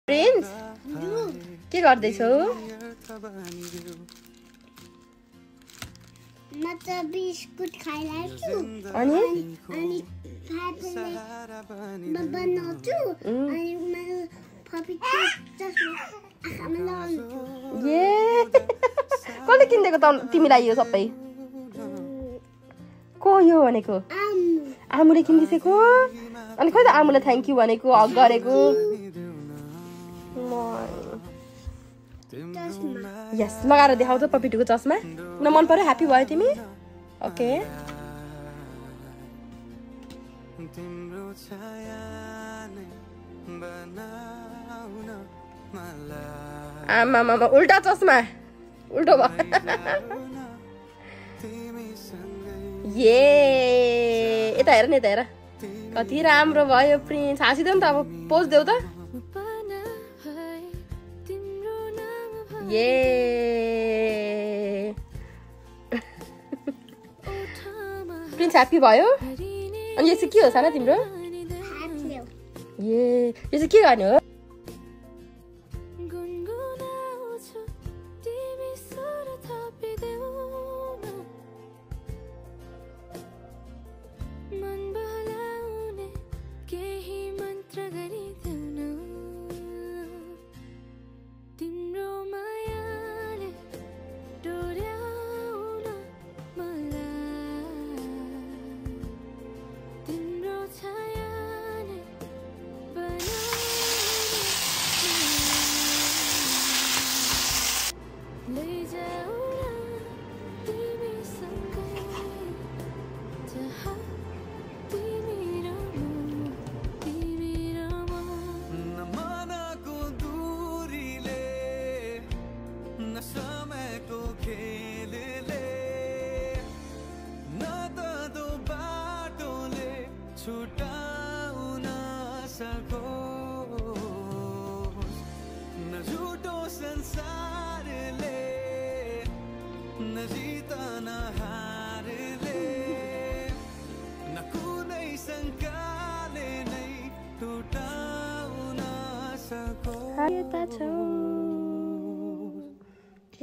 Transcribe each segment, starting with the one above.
Prince के गर्दैछौ? म त बिस्कुट खाइरहेछु अनि बनाउँछु अनि मेरो पपिता आँखामा लगाउँछु। ये कसले किनिदिएको त तिमीलाई यो सबै? को यो भनेको? आमुले किनिदिएको? अनि खोइ त आमुले थ्याङ्क यू भनेको, हग गरेको? यस, लगाएर देखाउ त पपिटुको चस्मा। न मन पर्यो? ह्याप्पी भयो तिमी? ओके। आमा मामा उल्टा चस्मा, उल्टो भयो। ये यता हेर नि, यता हेर कति राम्रो भयो प्रिन्स। हाँसिदेऊ नि त, अब पोज देऊ त। ये प्रिन्स ह्याप्पी भयो? अनि यो चाहिँ के हो साना तिम्रो? ये यो चाहिँ के गर्ने हो?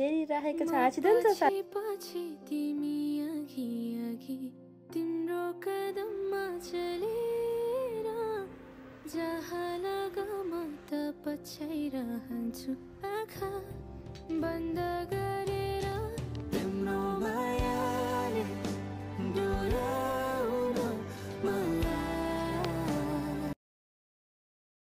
हेरिरहेको छ, हाँसिदेऊ नि त साथी। तिम्रो कदममा चलेर जहाँ लगा म त पछ्याइरहन्छु, आँखा बन्द